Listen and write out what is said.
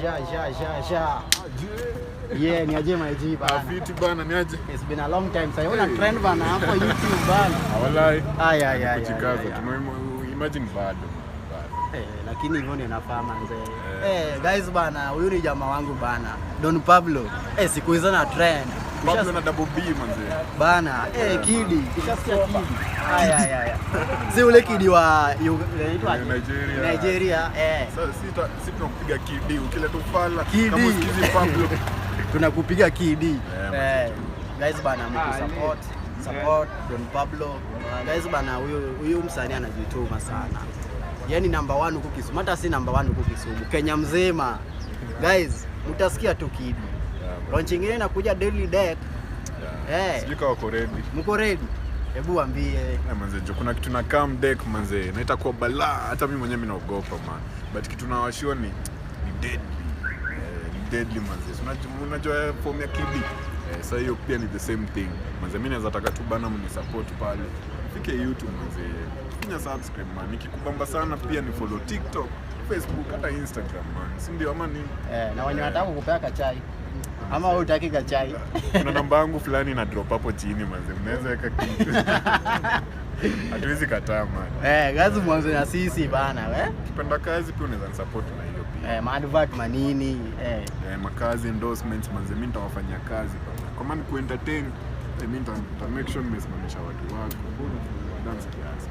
Ja, ja, ja, ja. Yeah, ni aje my G bana. Fiti bana, ni aje? It's been a long time. Sasa una Hey. trend bana hapo YouTube bana. Awalai. Ay, ay, ay, ay, Kujikaza. Ay, ay. Imagine bado. Bado. Eh, lakini hivyo ndio inafaa manze. Eh, guys bana, huyu ni jamaa wangu bana. Don Pablo. Eh, siku hizo na trend. Pablo na double B, manze. Bana, eh, Kidi. Kishasikia Kidi. Ay, ay, ay. Si ule Kidi wa inaitwaje? Nigeria. Nigeria, eh. Sasa si tunakupiga Kidi ukileta ufala Kidi. kama usikizi Pablo. Tunakupiga Kidi. Yeah. Eh, guys bana, mtu support support Don Pablo. Guys bana, huyu msanii anajituma sana. Yaani number one huku Kisumu, hata si number one huku Kisumu, Kenya mzima. Guys, mtasikia tu Kidi. Launch ingine inakuja Daily Deck. Eh. Sijui kama wako ready. Mko ready? Hebu waambie. Eh, manze jo, kuna kitu na come deck, manze, na itakuwa balaa. Hata mimi mwenyewe mimi naogopa, man. But kitu nawashua ni deadly. Eh, ni deadly, manze. Si unajua form ya Kidi. Eh, sasa hiyo pia ni the same thing. Manze, mimi naweza taka tu bana mni support pale. Fike YouTube, manze. Finya subscribe, man. Nikikubamba sana pia ni follow TikTok, Facebook, hata Instagram, man. Si ndio ama nini? Eh, na wenye wanataka kukupea kachai. Ama wewe hutaki kachai? Kuna namba yangu fulani na drop hapo chini, manze. Mnaweza weka kitu. Hatuwezi kataa, man. Eh, guys, mwanzo na sisi bana, eh? Ukipenda kazi pia unaweza support na hiyo pia. Eh, maadvert manini, eh. Eh, makazi, endorsements, manze, mimi nitawafanyia kazi bana. Kama ni kuentertain, eh, mimi nita make sure nimesimamisha watu wako. Dance kiasi.